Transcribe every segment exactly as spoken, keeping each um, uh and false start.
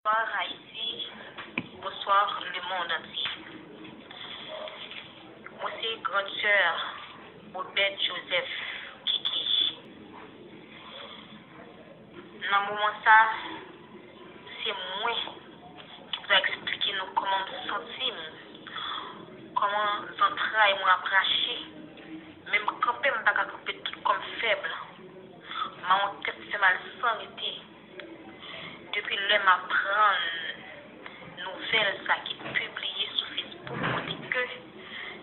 Bonsoir Haïti, bonsoir le monde entier. Mwen se grande sœur Obed Joseph Kiki. Nan moman sa, se mwen ki pou ta eksplike nou kòman m santi m, kòman zantray mwen ap rache. Menm kanpe, m pa ka kanpe, tout kò m fèb. Mawon tèt fè mal san rete. Depi lè m aprann nouvèl sa ki pibliye sou Facebook kote ke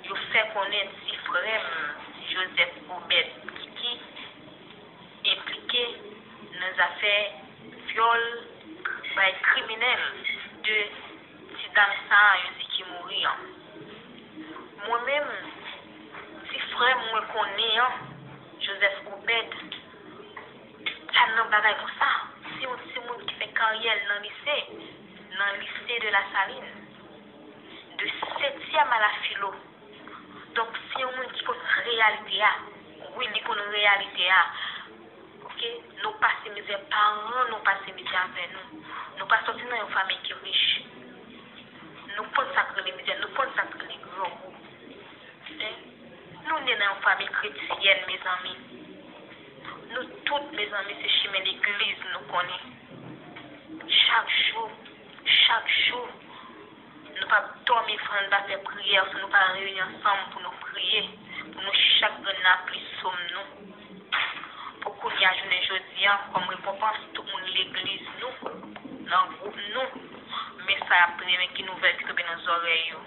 yo fè konnen ti frè m Joseph Obed Kiki enplike nan zafè vyòl, bay kriminèl de ti dam sa a yo di ki mouri an. Mwen menm, ti frè m mwen konnen an, Joseph Obed, pa nan bagay konsa. Se yon timoun ki fè karyè l nan lise, nan lise de Lasalin, de setyèm a la filo. Donk, se yon moun ki konn reyalite a. Wi, li konn reyalite a. Oke? Nou pase mizè, paran nou pase mizè avè nou. Nou pa sòti nan yon fanmi ki rich. Nou konn sa k rele mizè, nou konn sa k rele grangou. Hein? Nou ne nan yon fanmi kretyèn, mezanmi. Nou tout, mezanmi, se chimen legliz nou konnen. Chak jou, chak jou, nou p ap dòmi san nou pa fè priyè, san nou pa reyini ansanm pou nou priye, pou nou chak grenn lapli sou nou. Pou kounye a, jounen jodi a, kòm rekonpans, tout moun legliz nou, nan gwoup nou, men sa y ap tande, men ki nouvèl ki tonbe nan zòrèy yo.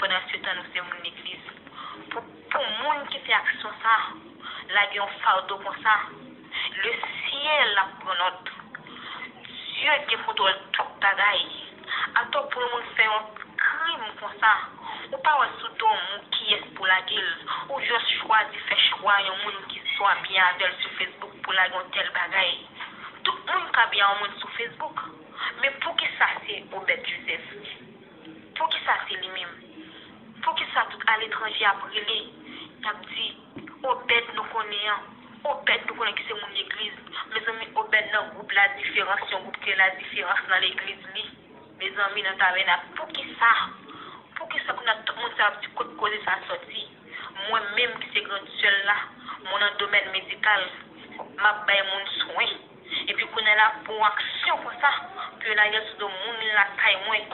Pandansetan, nou se moun legliz. Pou, pou moun ki fè aksyon sa, lage yon fado konsa, le syèl ap pran nòt. Dye gen kontwòl tout bagay. Atò pou yon moun fè yon krim konsa, ou pa wè sou do moun kiyès pou lage l, ou jis chwazi fè chwa yon moun ki swa byen avè l sou Facebook pou lage yon tèl bagay. Tout moun ka byen a yon moun sou Facebook, men poukisa se Obed Joseph? Poukisa se li menm? Poukisa tout aletranje ap rele, y ap di, Obed nou konnen an, Obed nou konnen ki se moun legliz? Mezanmi, Obed nan gwoup La Différence, yon gwoup ki rele La Différence nan legliz li. Mezanmi, nan tabènak, poukisa? Poukisa kounye a tout moun sa ap di kot koze sa sòti? Mwen menm ki se grann sè l la, mwen nan domèn medikal, m ap bay moun swen. Epi kounye a la pou yon aksyon konsa, pou yo lage l sou do moun lakay mwen.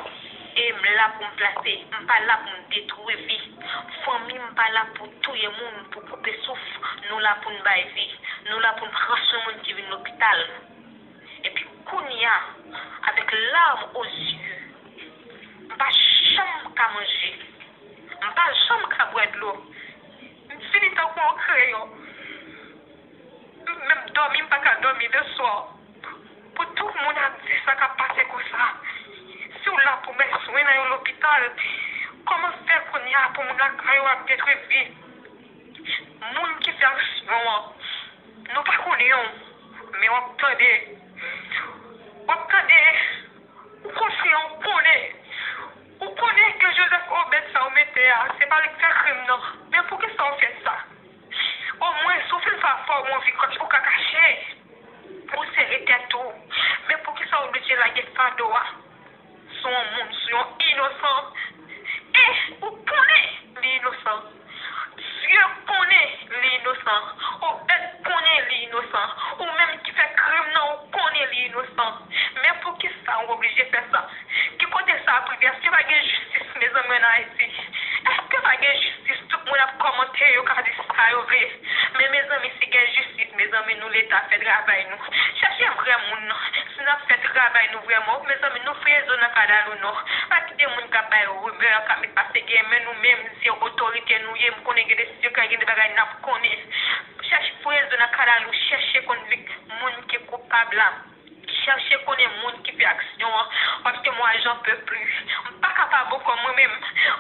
E m la pou m plase, m pa la pou m detwi vi. Fanmi m pa la pou touye moun, pou koupe souf. Nou la pou n bay vi. Nou la pou n pran swen moun ki vin lopital. Epi kounye a, avèk larm o zye, m pa janm ka manje. M pa janm ka bwè dlo. M fini tankou yon kreyon. Menm dòmi, m pa ka dòmi le swa. Pou tout moun ap di sa k ap pase konsa. Si w la pou bay swen nan yon lopital, kòman fè kounye a pou moun lakay ou ap detwi vi? Moun ki fè aksyon an, nou pa konnen w, men w ap tande. W ap tande. Ou konsyan, ou konnen. Ou konnen ke Joseph Obed sa ou mete a, se pa li k fè krim nan. Men poukisa ou fè sa? Omwen, si w fin fè afè w, ou anvi kòch, ou ka kache. Pou w sere tèt ou. Men poukisa w oblije lage fado a sou yon moun, sou yon inosan? E ou konnen li inosan. Dye konnen li inosan. Obed konnen li inosan. Ou menm ki fè krim nan, ou konnen li inosan. Men poukisa ou oblije fè sa? Ki kote sa ap rive? Èske pa gen jistis, mezanmi, ann Ayiti? Èske pa gen jistis? Tout moun ap kòmante, yo ka di sa yo vle. Men, mezanmi, si gen jistis, mezanmi, nou Leta, fè travay nou. Chèche vrè moun nan. Si n ap fè travay nou vrèman, mezanmi, nou fouye zo nan kadal ou non. Pa kite moun k ap bay rimè, k ap met pase gen, men nou menm, se otorite nou ye, m konnen gen desizyon k ap gen, de bagay n ap konnen. Chèche fouye zo nan kadal ou, chèche konn vik moun ki koupab la. Chèche konnen moun ki fè aksyon an, paske mwa j'en peux plus. M pa kapab ankò mwen menm.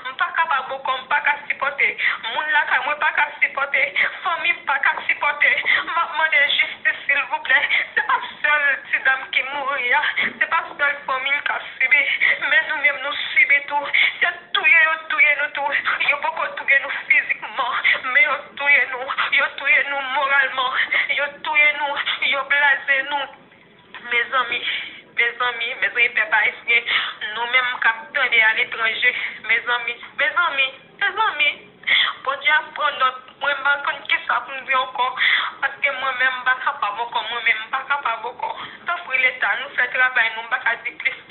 M pa kapab ankò, m pa ka sipòte. Moun lakay mwen pa ka sipòte. Fanmi m pa ka sipòte. M ap mande jistis, silvouplè. Se pa sèl ti dam ki mouri a. Se pa sèl fanmi l k ap sibi. Men nou menm nou sibi tou. Se touye yo touye nou tou. Yo poko touye nou fizikman. Men yo touye nou. Yo touye nou moralman. Yo touye nou. Yo blaze nou. Mezanmi, mezanmi, mezanmi, Paske nou menm k ap tande aletranje, mezanmi, mezanmi, mezanmi, Bondye ap pran nòt. Mwen m pa konn kisa pou m di ankò, paske mwen menm m pa kapab ankò, mwen menm m pa kapab ankò. Tanpri Leta, nou fè travay nou, m pa ka di plis.